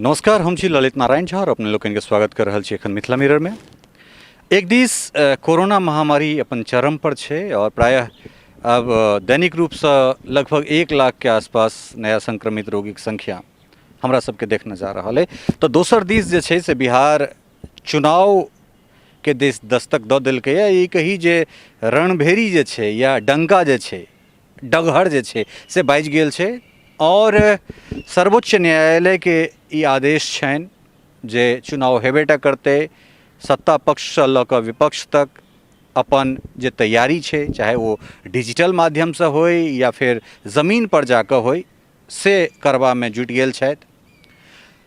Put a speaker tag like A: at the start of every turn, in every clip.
A: नमस्कार, हम छी ललित नारायण झा और अपने लोकनि के स्वागत कर रहल छी एखन मिथिला मिरर में। एक दिस कोरोना महामारी अपन चरम पर छै और प्रायः अब दैनिक रूपसँ लगभग 1 लाख के आसपास नया संक्रमित रोगीक संख्या हमरा सबके देखने जा रहल अइ, तऽ दोसर दिस जे छै से बिहार चुनाव के दिस दस्तक दऽ देलकैए। ई कही जे रणभेरी जे छै या डंका जे छै, डगहर जे छै से बाजि गेल छै और सर्वोच्च न्यायालयके ई आदेश छनि जे चुनाव हेबेटा करतै। सत्ता पक्षसँ लऽ कऽ विपक्ष तक अपन जे तैयारी छै, चाहे ओ डिजिटल माध्यमसँ होइ या फेर जमीनपर जाकऽ होइ, से करबामे जुटि गेल छथि।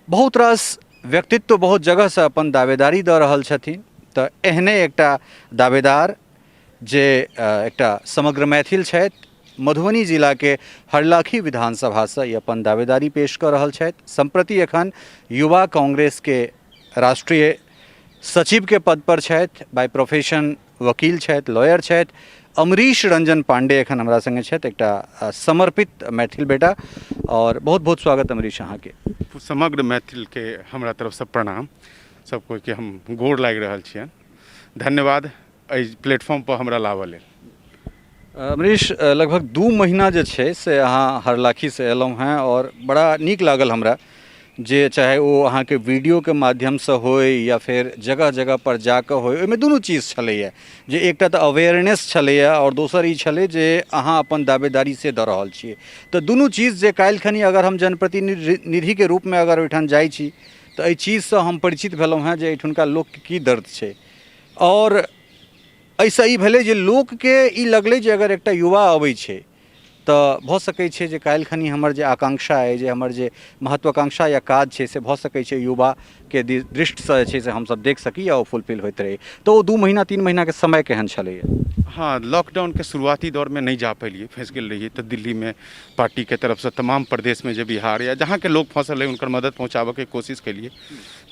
A: बहुत रास व्यक्तित्व बहुत जगहसँ अपन दावेदारी दऽ रहल छथिन, तऽ एहने एकटा दावेदार जे एकटा समग्र मैथिल छथि, मधुबनी जिलाके हरलाखी विधानसभासँ ई अपन दावेदारी पेश कऽ रहल छथि। सम्प्रति एखन युवा कांग्रेसके राष्ट्रीय सचिवके पद पर छथि, बाय प्रोफेशन वकील छथि, लॉयर छथि। अमरीश रंजन पांडे एखन हमरा संगे छथि, एकटा समर्पित मैथिल बेटा, और बहुत बहुत स्वागत अमरीश अहाँके।
B: समग्र मैथिलके हमरा तरफसँ प्रणाम, सब कोइके हम गोर लागि रहल छियनि। धन्यवाद एहि प्लेटफॉर्म पर हमरा लाबऽ लेल।
A: अमरीश, लगभग 2 महीना जे छै से अहाँ हरलाखीसँ एलहुँ हेँ और बड़ा नीक लागल हमरा जे चाहे ओ अहाँके वीडियोके माध्यमसँ होइ या फेर जगह जगह पर जाकऽ होइ, ओहिमे दुनू चीज छलैए, जे एकटा तऽ अवेयरनेस छलैए आओर दोसर ई छलै जे अहाँ अपन दावेदारी से दऽ रहल छियै। तऽ दुनू चीज जे काल्हि खनी अगर हम जनप्रतिनिधिके रूपमे अगर ओहिठाम जाइ छी तऽ एहि चीजसँ हम परिचित भेलहुँ हेँ जे एहिठुनका लोकके की दर्द छै। आओर एहिसँ ई भेलै जे लोकके ई लगलै जे अगर एकटा युवा अबै छै तऽ भऽ सकै छै जे काल्हि खनी हमर जे आकांक्षा अइ, जे हमर जे महत्वाकांक्षा या काज छै, से भऽ सकै छै युवाके दृष्टिसँ जे छै से हमसब देख सकी या ओ फुलफिल होइत रहै। तऽ ओ 2 महीना 3 महीनाके समय केहन छलैए?
B: हँ, लॉकडाउनके शुरुआती दौरमे नहि जा पेलियै, फँसि गेल रहियै। तऽ दिल्लीमे पार्टीके तरफसँ तमाम प्रदेशमे जे बिहार या जहाँके लोक फँसल रहै हुनकर मदद पहुँचाबऽके कोशिश केलियै।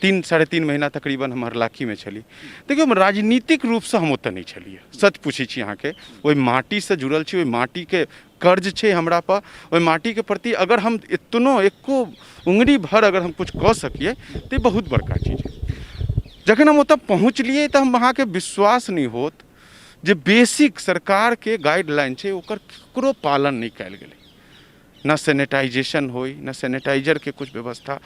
B: 3 साढ़े 3 महीना तकरीबन हम हरलाखीमे छली। देखियौ, हम राजनीतिक रूपसँ हम ओतऽ नहि छलियै, सच पूछै छी अहाँके। ओहि माटीसँ जुड़ल छी, ओहि माटीके कर्ज छै हमरा पर। ओहि माटीके प्रति अगर हम एतनो एको उंगरी भर अगर हम किछु कऽ सकियै तऽ बहुत बड़का चीज है। जखन हम ओतऽ पहुँचलियै तऽ हम अहाँके विश्वास नहि होत जे बेसिक सरकारके गाइडलाइन छै ओकर ककरो पालन नहि कयल गेलै। न सैनिटाइजेशन होइ, न सैनिटाइजरके किछु व्यवस्था,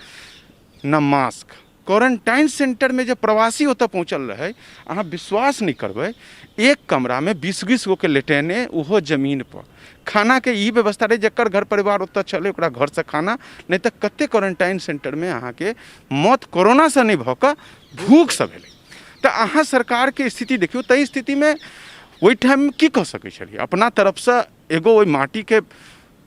B: न मास्क। क्वारंटाइन सेंटरमे जे प्रवासी ओतऽ पहुँचल रहै, अहाँ विश्वास नहि करबै, एक कमरामे 20-20 गोके लेटेने, ओहो जमीनपर। खानाके ई व्यवस्था रहै, जकर घर परिवार ओतऽ छलै ओकरा घरसँ खाना, नहि तऽ कते क्वारंटाइन सेंटरमे अहाँके मौत कोरोनासँ नहि भऽ कऽ भूखसँ भेलै। तऽ अहाँ सरकारके स्थिति देखियौ, ताहि स्थितिमे ओहिठाम की कऽ सकै छलियै? अपना तरफसँ एगो ओहि माटीके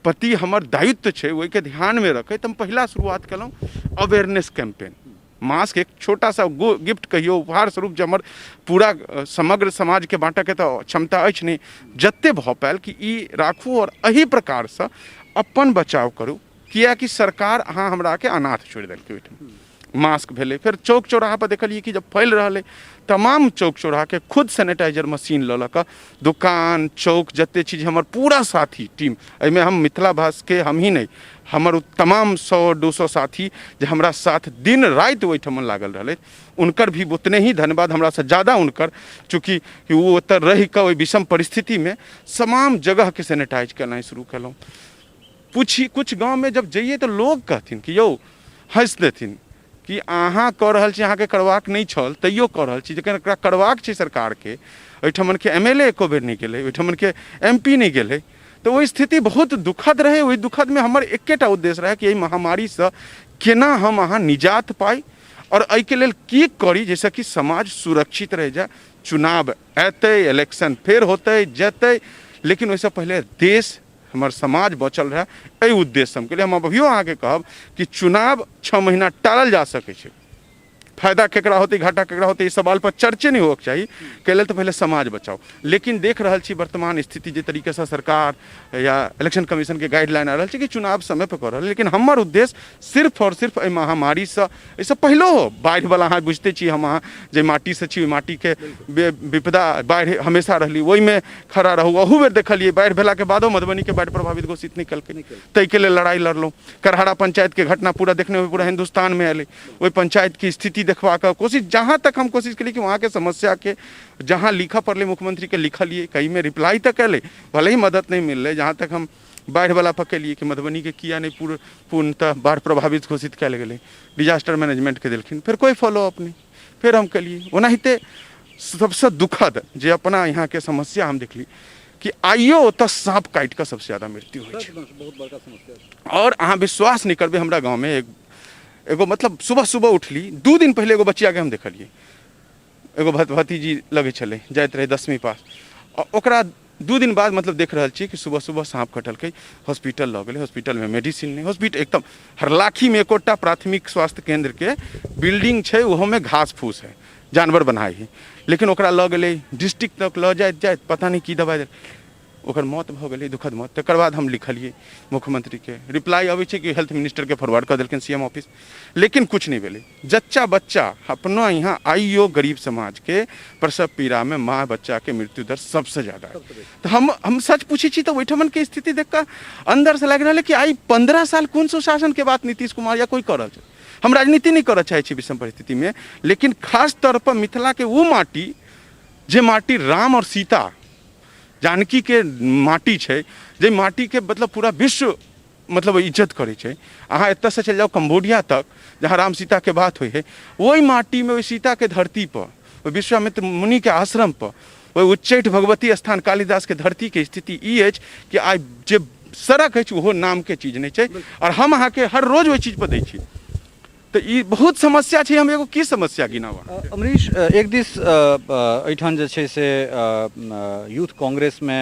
B: प्रति हमर दायित्व छै, ओहिके ध्यानमे रखैत हम पहिला शुरुआत केलहुँ अवेयरनेस कैंपेन। मास्क एक छोटा सा गिफ्ट कहियौ, उपहार स्वरूप, जे हमर पूरा समग्र समाजके बाँटऽके तऽ क्षमता अछि नहि, जते भऽ पायल कि ई राखू आओर एहि प्रकारसँ अपन बचाव करू, किएकि सरकार अहाँ हमराके अनाथ छोड़ि देलकै। ओहिठाम मास्क भेलै, फेर चौक चौराहापर देखलियै कि जब फैल रहल अइ, तमाम चौक चौराहाके खुद सैनिटाइजर मशीन लऽ लऽ कऽ दोकान चौक जते चीज हमर पूरा साथी टीम, एहिमे हम मिथिला भाषके हमही नहि, हमर तमाम 100-200 साथी जे हमरा साथ दिन राति ओहिठाम लागल रहलै, हुनकर भी उतने ही धन्यवाद, हमरासँ ज्यादा हुनकर, चूँकि ओ ओतऽ रहिकऽ ओहि विषम परिस्थितिमे तमाम जगहके सैनिटाइज केनाइ शुरू केलहुँ। पूछी कुछ गाँवमे जब जइए तऽ लोग कहथिन कि यौ, हँसि देथिन कि अहाँ कऽ रहल छी, अहाँके करबाक नहि छल तैयो कऽ रहल छी, जखन एकरा करबाक छै सरकारके। एहिठमनके एम एल ए एको बेर नहि गेलै, ओहिठमनके एम पी नहि गेलै। तऽ ओ स्थिति बहुत दुखद रहै। ओहि दुखदमे हमर एकेटा उद्देश्य रहै कि एहि महामारीसँ केना हम अहाँ निजात पाइ आओर एहिके लेल की करी जाहिसँ कि समाज सुरक्षित रहि जाय। चुनाव एतै, इलेक्शन फेर होतै जेतै, लेकिन ओहिसँ पहिले देश हमर समाज बचल रहए, एहि उद्देश्यसँ हम केलियै। हम अभियो अहाँके कहब कि चुनाव 6 महीना टारल जा सकै छै, फायदा केकरा होतै, घाटा केकरा होतै, ई सवाल पर चर्चे नहि होबक चाही। कै लेल तऽ पहिले समाज बचाउ। लेकिन देख रहल छी वर्तमान स्थिति, जे तरीकासँ सरकार या इलेक्शन कमीशनके गाइडलाइन आ रहल छै कि चुनाव समय पर कऽ रहल। लेकिन हमर उद्देश्य सिर्फ आओर सिर्फ एहि महामारीसँ, एहिसँ पहिलो बाढ़िवला, अहाँ बुझिते छी, हम अहाँ जे माटीसँ छी ओहि माटीके विपदा बाढ़ि हमेशा रहली, ओहिमे खड़ा रहू। अहू बेर देखलियै बाढ़ि भेलाके बादो मधुबनीके बाढ़ि प्रभावित घोषित नहि केलकै, ताहिके लेल लड़ाइ लड़लहुँ। करहरा पंचायतके घटना पूरा देखने हुए पूरा हिन्दुस्तानमे एलै, ओहि पंचायतके स्थिति देखबाक कोशिश, जहाँ तक हम कोशिश केलियै कि वहाँके समस्याके जहाँ लिखऽ पड़लै मुख्यमंत्रीके लिखलियै, कईमे रिप्लाई तक एलै, भले ही मदद नहि मिललै। जहाँ तक हम बाढ़िवला पर केलियै कि मधुबनीके किया नहि पूर्णतः बाढ़ि प्रभावित घोषित कयल गेलै, डिजास्टर मैनेजमेंटके देलखिन, फेर कोइ फॉलो अप नहि, फेर हम केलियै ओनाहिते। सबसँ दुखद जे अपना यहाँके समस्या हम देखली कि आइयो ओतऽ साँप काटि कऽ सबसँ ज्यादा मृत्यु होइ छै।
A: बहुत बड़का समस्या।
B: आओर अहाँ विश्वास नहि करबै, हमरा गाँवमे एक एगो मतलब सुबह सुबह उठली, 2 दिन पहिले एगो बचियाके हम देखलियै, एगो भतीजी लगै छलै, जाइत रहै 10वीं पास, आ ओकरा 2 दिन बाद मतलब देख रहल छी कि सुबह सुबह साँप कटलकै, हॉस्पिटल लऽ गेलै, हॉस्पिटलमे मेडिसिन नहि। हॉस्पिटल एकदम हरलाखीमे एकोटा प्राथमिक स्वास्थ्य केन्द्रके बिल्डिंग छै, ओहोमे घास फूस है, जानवर बन्हाइ है। लेकिन ओकरा लऽ गेलै डिस्ट्रिक्ट तक, लऽ जाइत जाइत पता नहि की दबाइ देल, ओकर मौत भऽ गेलै, दुखद मौत। तकर बाद हम लिखलियै मुख्यमंत्रीके, रिप्लाई अबै छै कि हेल्थ मिनिस्टरके फॉरवर्ड कऽ देलखिन सी एम ऑफिस, लेकिन किछु नहि भेलै। जच्चा बच्चा अपना यहाँ आइयो गरीब समाजके प्रसव पीड़ामे माँ बच्चाके मृत्यु दर सबसँ ज्यादा। तऽ हम सच पूछै छी तऽ ओहिठमनके स्थिति देख कऽ अन्दरसँ लागि रहल है कि आइ 15 साल कोन सुशासनके बात नीतीश कुमार या कोइ कऽ रहल छै। हम राजनीति नहि करऽ चाहै छी विषम परिस्थितिमे, लेकिन खास तौर पर मिथिलाके ओ माटी जे माटी राम आओर सीता जानकीके माटी छै, जे माटीके मतलब पूरा विश्व मतलब इज्जत करै छै। अहाँ एतऽसँ चलि जाउ कम्बोडिया तक, जहाँ राम सीताके बात होइ है, ओहि माटीमे, ओहि सीताके धरतीपर, ओहि विश्वामित्र मुनिके आश्रमपर, ओहि उच्चैठ भगवती स्थान कालिदासके धरतीके स्थिति ई अछि कि आइ जे सड़क अछि ओहो नामके चीज नहि छै, आओर हम अहाँके हर रोज ओहि चीजपर दै छी। तऽ ई बहुत समस्या छै, हम एगो की समस्या गिनाब।
A: अमरीश, एक दिस एहिठाम जे छै से यूथ कांग्रेसमे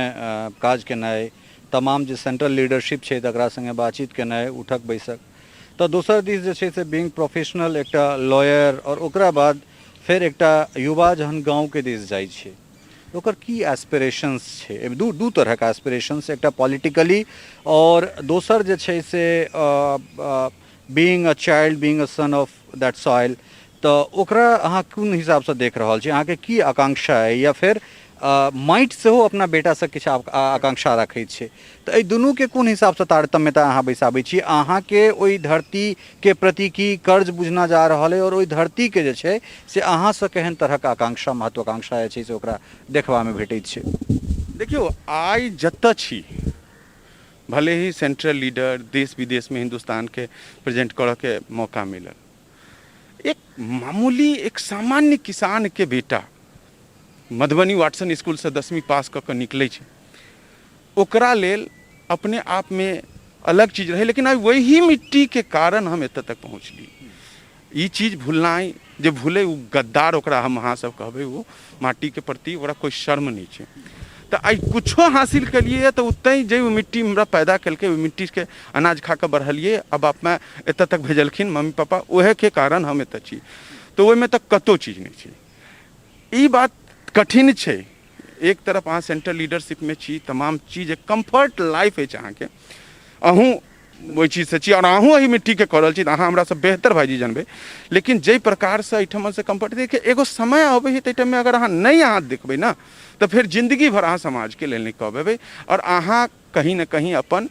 A: काज केनाइ, तमाम जे सेंट्रल लीडरशिप छै तकरा सङ्गे बातचीत केनाइ, उठक बैसक, तऽ दोसर दिस जे छै से बीइंग प्रोफेशनल एकटा लॉयर, आओर ओकरा बाद फेर एकटा युवा जहन गाँवके दिस जाइ छै ओकर की एस्पिरेशंस छै? एहिमे दू दू तरहक एस्पिरेशंस, एकटा पॉलिटिकली आओर दोसर जे छै से being a child, being a son of that soil, तऽ ओकरा अहाँ कोन हिसाबसँ देख रहल छी? अहाँके की आकांक्षा अइ? या फेर माटि सेहो अपना बेटासँ किछु आकांक्षा राखै छै, तऽ एहि दुनूके कोन हिसाबसँ तारतम्यता अहाँ बैसाबै छी? अहाँके ओहि धरतीके प्रति की कर्ज बुझना जा रहल अइ, आओर ओहि धरतीके जे छै से अहाँसँ केहन तरहक आकांक्षा, महत्वाकांक्षा जे छै से ओकरा देखबामे भेटैत छै?
B: देखियौ, आइ जतऽ छी, भले ही सेंट्रल लीडर, देश विदेशमे हिन्दुस्तानके प्रेजेंट करऽके मौका मिलल, एक मामूली, एक सामान्य किसानके बेटा मधुबनी वाटसन स्कूलसँ 10वीं पास कऽ कऽ निकलै छै, ओकरा लेल अपने आपमे अलग चीज रहै, लेकिन आइ वही मिट्टीके कारण हम एतऽ तक पहुँचली। ई चीज भुलनाइ, जे भूलै ओ गद्दार, ओकरा हम अहाँ सब कहबै, ओ माटीके प्रति ओकरा कोइ शर्म नहि छै। तऽ आइ कुछो हासिल केलियै तऽ ओतहि जे ओ मिट्टी हमरा पैदा केलकै, ओहि मिट्टीके अनाज खा कऽ बढ़लियै आ बाप माय एतऽ तक भेजलखिन, मम्मी पापा, ओहेके कारण हम एतऽ छी, तऽ ओहिमे तऽ कतहु चीज नहि छै। ई बात कठिन छै। एक तरफ अहाँ सेंट्रल लीडरशिपमे छी, तमाम चीज, एक कम्फर्ट लाइफ अछि अहाँके, अहूँ ओहि चीजसँ छी आओर अहूँ एहि मिट्टीके कऽ रहल छी, तऽ अहाँ हमरासँ बेहतर भाइजी जानबै। लेकिन जाहि प्रकारसँ एहिठमनसँ कम्फर्ट देखिए, एगो समय अबै है, ताहि टाइममे अगर अहाँ नहि अहाँ देखबै ने तऽ फेर जिन्दगी भर अहाँ समाजके लेल नहि कऽ पेबै, आओर अहाँ कहीं ने कहीं अपन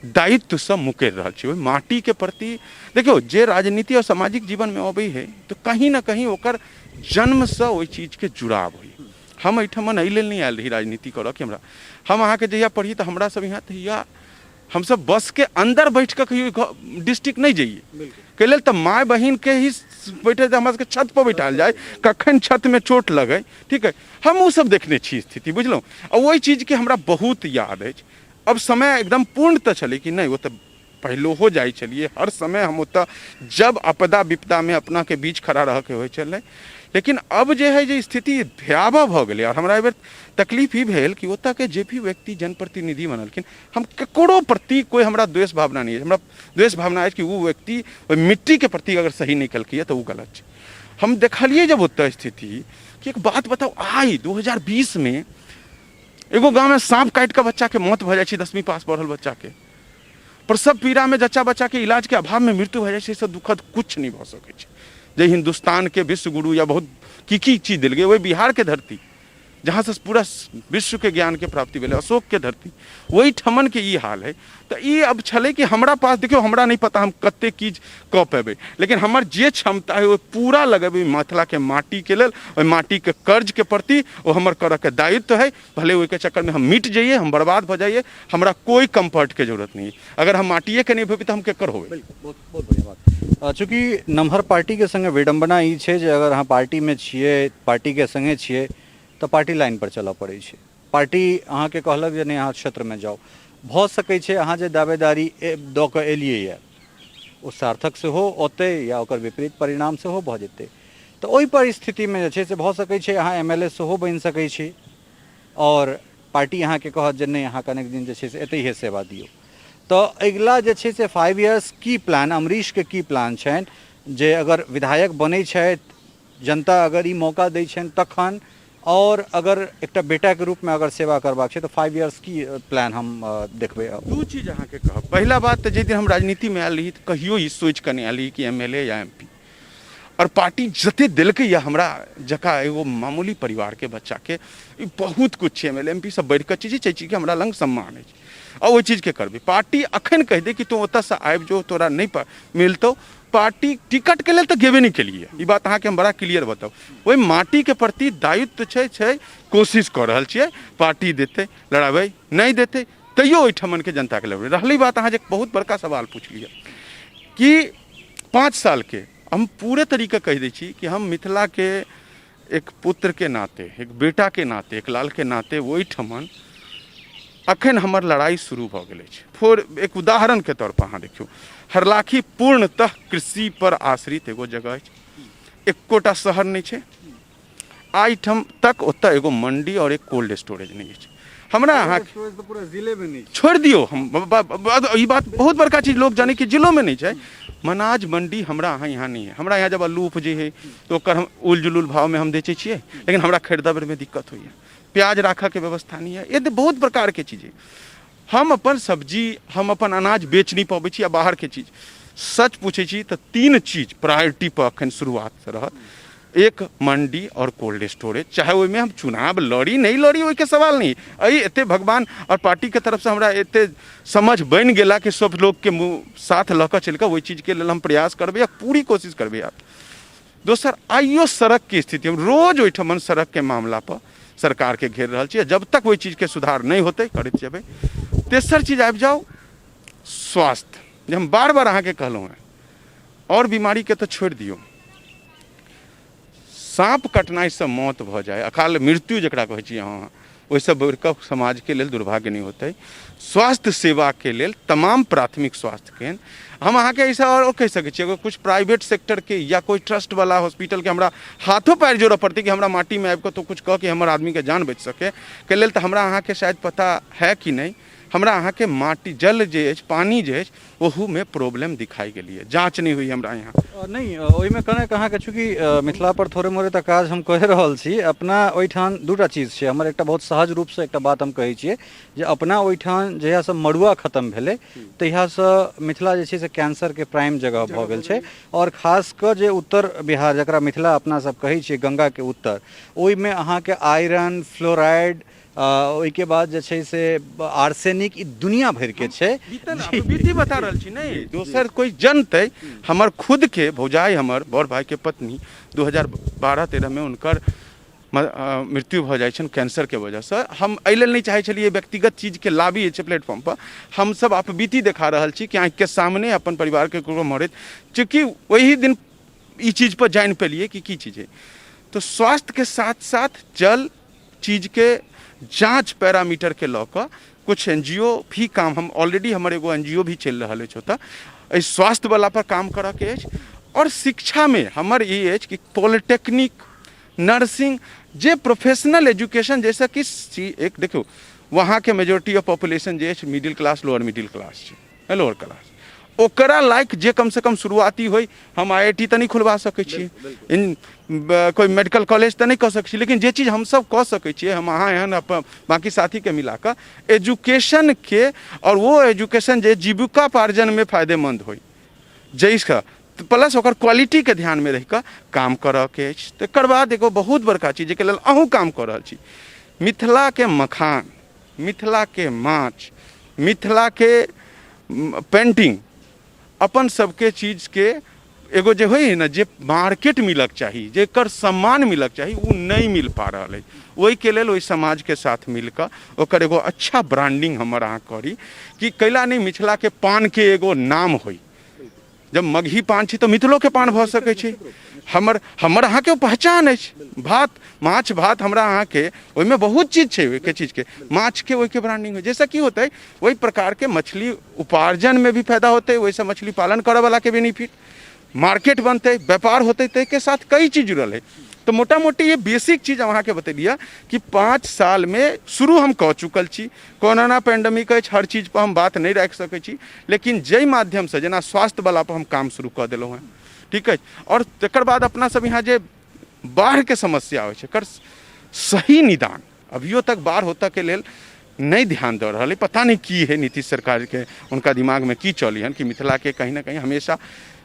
B: दायित्वसँ मुकरि रहल छी ओहि माटीके प्रति। देखियौ, जे राजनीति आओर सामाजिक जीवनमे अबै है तऽ कहीं ने कहीं ओकर जन्मसँ ओहि चीजके जुड़ाव होइ। हम एहिठमन एहि लेल नहि आयल रही राजनीति करऽ कि हमरा, हम अहाँके जहिया पढ़ी तऽ हमरा सब यहाँ तहिया हमसब बसके अन्दर बैठ कऽ कहियो डिस्ट्रिक्ट नहि जइए, कै लेल तऽ माय बहिनके ही बैठे, हमरा सबके छत पर बैठायल जाय, कखन छतमे चोट लगै, ठीक है, हम ओ सब देखने छी स्थिति, बुझलहुँ? आ ओहि चीजके हमरा बहुत याद अछि। अब समय एकदम पूर्ण तऽ छलै कि नहि, ओ तऽ पहिलहो जाइ छलियै हर समय हम ओतऽ, जब आपदा विपदामे अपनाके बीच खड़ा रहऽके होइ छलै। लेकिन अब जे है जे स्थिति भयावह भऽ गेलै, आओर हमरा एहिबेर तकलीफ ई भेल कि ओतऽके जे भी व्यक्ति जनप्रतिनिधि बनलखिन, हम ककरो प्रति कोइ हमरा द्वेष भावना नहि अछि। हमरा द्वेष भावना अछि कि ओ व्यक्ति ओहि मिट्टीके प्रति अगर सही नहि केलकै तऽ ओ गलत छै। हम देखलियै जब ओतऽ स्थिति कि एक बात बताउ, आइ 2020 मे एगो गाँवमे साँप काटि कऽ बच्चाके मौत भऽ जाइ छै, 10वीं पास पढ़ल बच्चाके, प्रसव पीड़ामे जच्चा बच्चाके इलाजके अभावमे मृत्यु भऽ जाइ छै। से दुखद किछु नहि भऽ सकै छै। जे हिन्दुस्तानके विश्व गुरु या बहुत की की चीज देल गेलै, ओहि बिहारके धरती जहाँसँ पूरा विश्वके ज्ञानके प्राप्ति भेलै, अशोकके धरती, ओहि ठमनके ई हाल है। तऽ ई अब छलै कि हमरा पास देखियौ, हमरा नहि पता हम कतेक चीज कऽ पेबै, लेकिन हमर जे क्षमता है ओ पूरा लगेबै मिथिलाके माटीके लेल। ओहि माटीके कर्जके प्रति ओ हमर करऽके दायित्व है। भले ओहिके चक्करमे हम मिट जइए, हम बर्बाद भऽ जाइए, हमरा कोइ कम्फर्टके जरूरत नहि। अगर हम माटिएके नहि भेबै तऽ हम केकर होबै? बहुत
A: बहुत बढ़िआँ बात। चूँकि नमहर पार्टीके सङ्गे विडम्बना ई छै जे अगर अहाँ पार्टीमे छियै, पार्टीके सङ्गे छियै, तऽ पार्टी लाइनपर चलऽ पड़ै छै। पार्टी अहाँके कहलक जे नहि, अहाँ क्षेत्रमे जाउ। भऽ सकै छै अहाँ जे दावेदारी दऽ कऽ एलियैए ओ सार्थक सेहो औतै या ओकर विपरीत परिणाम सेहो भऽ जेतै। तऽ ओहि परिस्थितिमे जे छै से भऽ सकै छै अहाँ एम एल ए सेहो बनि सकै छी आओर पार्टी अहाँके कहत जे नहि, अहाँ कनेक दिन जे छै से एतहिए सेवा दियौ। तऽ अगिला जे छै से 5 इयर्स की प्लान, अमरीशके की प्लान छनि जे अगर विधायक बनै छथि, जनता अगर ई मौका दै छनि तखन, आओर अगर एकटा बेटाके रूपमे अगर सेवा करबाक छै तऽ 5 इयर्स की प्लान हम देखबै?
B: दू चीज अहाँके कहब। पहिला बात तऽ जाहि दिन हम राजनीतिमे आयल रही तऽ कहियो ई सोचि कऽ नहि आयल रही कि एम एल ए या एम पी। आओर पार्टी जते देलकै यऽ हमरा जकाँ एगो मामूली परिवारके बच्चाके, ई बहुत किछु छै। एम एल एम पी सब बढ़िकऽ चीज छै, चीजके हमरा लग सम्मान अछि आ ओहि चीजके करबै। पार्टी अखन कहि दे कि तू ओतऽसँ आबि जो, तोरा नहि मिलतौ, पार्टी टिकटके लेल तऽ गेबे नहि केलियै। ई बात अहाँके हम बड़ा क्लियर बताउ। ओहि माटीके प्रति दायित्व छै, छै कोशिश कऽ रहल छियै। पार्टी देतै लड़ाबै, नहि देतै तैयो ओहिठमनके जनताके लड़बै। रहलै बात अहाँ जे बहुत बड़का सवाल पुछलियै कि 5 सालके, हम पूरे तरीके कहि दै छी कि हम मिथिलाके एक पुत्रके नाते, एक बेटाके नाते, एक लालके नाते ओहिठमन अखन हमर लड़ाइ शुरू भऽ गेल अछि। फोर एक उदाहरणके तौर पर अहाँ देखियौ, हरलाखी पूर्णतः कृषि पर आश्रित एगो जगह अछि, एकोटा शहर नहि छै आइठाम तक। ओतऽ एगो मंडी आओर एक कोल्ड स्टोरेज नहि अछि। हमरा अहाँ
A: पूरा जिलेमे नहि
B: छोड़ि दियौ, हम ई बात बहुत बड़का चीज लोक जानै कि जिलोमे नहि छै मनाज मंडी। हमरा अहाँ यहाँ नहि है। हमरा यहाँ जब अल्लू उपजै है तऽ ओकर हम उल जुलूल भावमे हम बेचै छियै, लेकिन हमरा खरीदऽ बेरमे दिक्कत होइए। प्याज राखऽके व्यवस्था नहि है। ये बहुत प्रकारके चीज है। हम अपन सब्जी, हम अपन अनाज बेच नहि पबै छी आ बाहरके चीज। सच पूछै छी तऽ 3 चीज प्रायोरिटी पर अखन शुरुआत रहत, एक मंडी और कोल्ड स्टोरेज। चाहे ओहिमे हम चुनाव लड़ी नहि लड़ी, ओहिके सवाल नहि एहि। एते भगवान और पार्टीके तरफसँ हमरा एते समझ बनि गेला कि सब लोकके मुँह साथ लऽ कऽ चलि कऽ ओहि चीजके लेल हम प्रयास करबै आ पूरी कोशिश करबै। आब दोसर, आइयो सड़कके स्थिति, हम रोज ओहिठमन सड़कके मामला पर सरकारके घेर रहल छी। जब तक ओहि चीजके सुधार नहि होतै करैत जेबै। तेसर चीज आबि जाउ स्वास्थ्य, जे हम बार बार अहाँके कहलहुँ हेँ। आओर बीमारीके तऽ छोड़ि दियौ, साँप कटनाइसँ मौत भऽ जाय, अकाल मृत्यु जकरा कहै छी अहाँ, ओहिसँ बढ़िकऽ समाजके लेल दुर्भाग्य नहि होतै। स्वास्थ्य सेवाके लेल तमाम प्राथमिक स्वास्थ्य केन्द्र, हम अहाँके एहिसँ आओर कहि सकै छी, अगर किछु प्राइवेट सेक्टरके या कोइ ट्रस्टवला हॉस्पिटलके हमरा हाथो पाएर जोड़ऽ पड़तै कि हमरा माटीमे आबि कऽ तो किछु कऽ के हमर आदमीके जान बचि सकै के लेल। तऽ हमरा अहाँके शायद पता है कि नहि, हमरा अहाँके माटी जल जे अछि, पानि जे अछि, ओहूमे प्रॉब्लम दिखाई गेलियै, जाँच नहि होइए हमरा यहाँ।
A: नहि, ओहिमे कनेक अहाँके चूँकि मिथिला पर थोड़े मोड़े तऽ काज हम कए रहल छी। अपना ओहिठाम दूटा चीज छै। हमर एकटा बहुत सहज रूपसँ एकटा बात हम कहै छियै जे अपना ओहिठाम जहियासँ मड़ुआ खतम भेलै तहियासँ मिथिला जे छै से कैंसरके प्राइम जगह भऽ गेल छै। आओर खास कऽ जे उत्तर बिहार, जकरा मिथिला अपना सब कहै छियै, गंगाके उत्तर, ओहिमे अहाँके आयरन, फ्लोराइड, ओहिके बाद जे छै से आर्सेनिक, ई दुनिया भरिके छै।
B: बीती बता रहल छी, नहि दोसर कोइ जनतै। हमर खुदके भौजाइ, हमर बड़ भाइके पत्नी, 2012-13 मे हुनकर मृत्यु भऽ जाइ छनि कैंसरके वजहसँ। हम एहि लेल नहि चाहै छलियै व्यक्तिगत चीजके लाबी जे छै प्लेटफॉर्म पर। हमसब आपबीती देखा रहल छी कि आँखिके सामने अपन परिवारके ककरो मरैत, चूँकि ओहि दिन ई चीज पर जानि पेलियै कि की चीज है। तऽ स्वास्थ्यके साथ साथ जल चीजके जाँच पैरामीटरके लऽ कऽ किछु एन जी ओ भी काम, हम ऑलरेडी हमर एगो एन जी ओ भी चलि रहल अछि ओतऽ, एहि स्वास्थ्यवला पर काम करऽके अछि। आओर शिक्षामे हमर ई अछि कि पॉलिटेक्निक, नर्सिंग, जे प्रोफेशनल एजुकेशन, जाहिसँ कि एक देखियौ, वहाँके मेजोरिटी ऑफ पॉपुलेशन जे अछि middle class, lower middle class छै, लोअर क्लास। ओकरा लायक जे कमसँ कम शुरुआती होइ। हम IIT तऽ नहि खुलवा सकै छी, इन कोइ मेडिकल कॉलेज तऽ नहि कऽ सकै छी, लेकिन जे चीज हमसभ कऽ सकै छियै, हम अहाँ एहन अपन बाँकी साथीके मिला कऽ एजुकेशनके, आओर ओ एजुकेशन जे जीविकोपार्जनमे फायदेमन्द होइ, जाहिसँ प्लस ओकर क्वालिटीके ध्यानमे रहि कऽ काम करऽके अछि। तकर बाद एगो बहुत बड़का चीज जाहिके लेल अहूँ काम कऽ रहल छी, मिथिलाके मखान, मिथिलाके माछ, मिथिलाके पेन्टिंग, अपन सबके चीजके एगो जे होइ ने जे मार्केट मिलक चाही, जेकर सम्मान मिलक चाही, ओ नहि मिल पा रहल अछि। ओहिके लेल ओहि समाजके साथ मिलकऽ ओकर एगो अच्छा ब्रांडिंग हमर अहाँ करी कि कैला नहि मिथिलाके पानके एगो नाम होइ। जब मगही पान छी तऽ मिथिलोके पान भऽ सकै छै। हमर हमर अहाँके पहचान अछि भात माछ भात, हमरा अहाँके ओहिमे बहुत चीज छै, ओहिके चीजके माछके ओहिके ब्रांडिंग होइ, जाहिसँ की होतै ओहि प्रकारके मछली उपार्जनमे भी फायदा होतै, ओहिसँ मछली पालन करऽवलाके बेनिफिट, मार्केट बनतै, व्यापार होतै, ताहिके साथ कई चीज जुड़ल है। तऽ मोटा मोटी ये बेसिक चीज हम अहाँके बतेलियै कि 5 सालमे शुरू हम कऽ चुकल छी। कोरोना पेंडेमिक अछि, हर चीजपर हम बात नहि राखि सकै छी, लेकिन जाहि माध्यमसँ जेना स्वास्थ्यवला पर हम काम शुरू कऽ देलहुँ हेँ, ठीक अछि। आओर तकर बाद अपना सब यहाँ जे बाढ़िके समस्या होइ छै, एकर सही निदान अभियो तक बाढ़ होतऽके लेल नहि ध्यान दऽ रहल है। पता नहि की है नीतीश सरकारके, हुनका दिमागमे की चली हन कि मिथिलाके कहीं ना कहीं हमेशा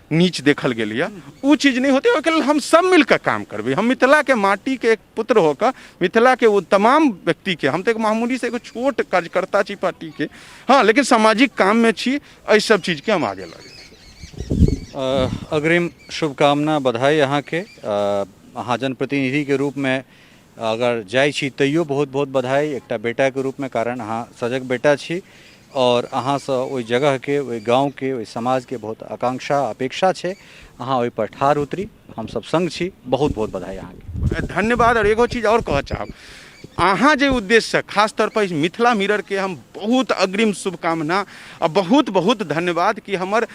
B: नीच देखल गेल यऽ। ओ चीज नहि होतै, ओहिके लेल हम सब मिलकऽ काम करबै। हम मिथिलाके माटीके एक पुत्र होकऽ मिथिलाके ओ तमाम व्यक्तिके, हम तऽ एक मामूली से एगो छोट कार्यकर्ता छी पार्टीके, हँ, लेकिन सामाजिक काममे छी, एहि सब चीजके हम आगे लऽ जेबै।
A: अग्रिम शुभकामना, बधाई अहाँके। अहाँ जनप्रतिनिधिके रूपमे अगर जाइ छी तैयो बहुत बहुत बधाई एकटा बेटाके रूपमे, कारण अहाँ सजग बेटा छी आओर अहाँसँ ओहि जगहके, ओहि गाँवके, ओहि समाजके बहुत आकांक्षा अपेक्षा छै। अहाँ ओहिपर ठाढ़ उतरी, हमसब सङ्ग छी। बहुत बहुत बधाई अहाँके।
B: धन्यवाद। आओर एगो चीज आओर कहऽ चाहब, अहाँ जे उद्देश्यसँ खास तौर पर मिथिला मिररके हम बहुत अग्रिम शुभकामना आ बहुत बहुत धन्यवाद कि हमर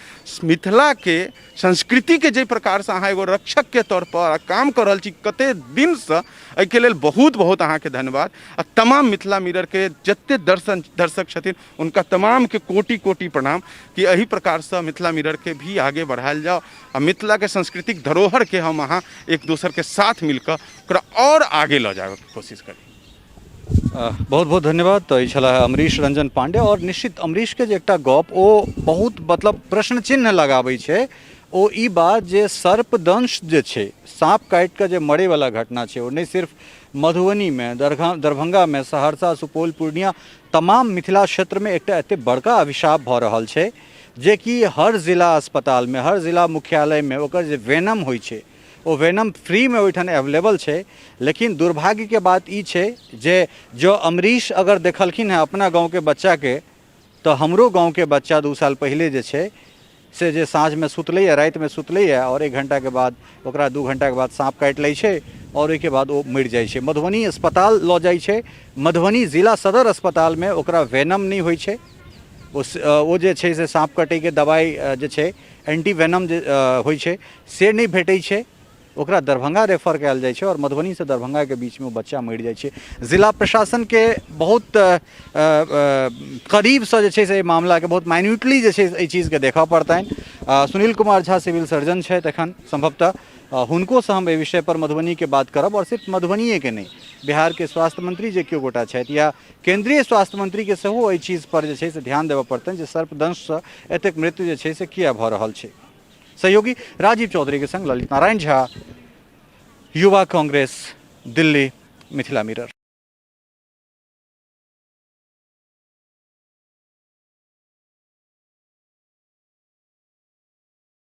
B: मिथिलाके संस्कृतिके जाहि प्रकारसँ अहाँ एगो रक्षकके तौरपर काम कऽ रहल छी कते दिनसँ, एहिके लेल बहुत बहुत अहाँके धन्यवाद। आ तमाम मिथिला मिररके जते दर्शक छथिन हुनका तमामके कोटि कोटि प्रणाम कि एहि प्रकारसँ मिथिला मिररके भी आगे बढ़ायल जाओ आ मिथिलाके सांस्कृतिक धरोहरके हम अहाँ एक दोसरके साथ मिलकऽ ओकरा आओर आगे लऽ जाबऽके कोशिश करी।
A: बहुत बहुत धन्यवाद। तऽ ई छलाह अमरीश रंजन पांडे। आओर निश्चित अमरीशके जे एकटा गप ओ बहुत मतलब प्रश्न चिन्ह लगाबै छै, ओ ई बात जे सर्पदंश जे छै, साँप काटि कऽ जे मरैवला घटना छै, ओ नहि सिर्फ मधुबनीमे, दरभंगामे, सहरसा, सुपौल, पूर्णिया, तमाम मिथिला क्षेत्रमे एकटा एतेक बड़का अभिशाप भऽ रहल छै जेकि हर जिला अस्पतालमे, हर जिला मुख्यालयमे ओकर जे वेनम होइ छै ओ वेनम फ्रीमे ओहिठाम एवेलेबल छै। लेकिन दुर्भाग्यके बात ई छै जे जँ अमरीश अगर देखलखिन हेँ अपना गाँवके बच्चाके, तऽ हमरो गाँवके बच्चा 2 साल पहिले जे छै से जे साँझमे सुतलैए, रातिमे सुतलैए आओर 1 घण्टाके बाद ओकरा 2 घण्टाके बाद साँप काटि लै छै आओर ओहिके बाद ओ मरि जाइ छै। मधुबनी अस्पताल लऽ जाइ छै, मधुबनी जिला सदर अस्पतालमे ओकरा वेनम नहि होइ छै। ओ जे छै से साँप कटैके दबाइ जे छै एंटी वेनम जे होइ छै से नहि भेटै छै, ओकरा दरभंगा रेफर कयल जाइ छै आओर मधुबनीसँ दरभंगाके बीचमे ओ बच्चा मरि जाइ छै। जिला प्रशासनके बहुत करीबसँ जे छै से एहि मामलाके बहुत माइन्यूटली जे छै एहि चीजके देखऽ पड़तनि। सुनील कुमार झा सिविल सर्जन छथि एखन, सम्भवतः हुनकोसँ हम एहि विषयपर मधुबनीके बात करब। आओर सिर्फ मधुबनिएके नहि, बिहारके स्वास्थ्य मंत्री जे केओ गोटा छथि या केन्द्रीय स्वास्थ्य मंत्रीके सेहो एहि चीजपर जे छै से ध्यान देबऽ पड़तनि जे सर्पदंशसँ एतेक मृत्यु जे छै से किया भऽ रहल छै। सहयोगी राजीव चौधरी के संग ललित नारायण झा, युवा कांग्रेस, दिल्ली, मिथिला मिरर।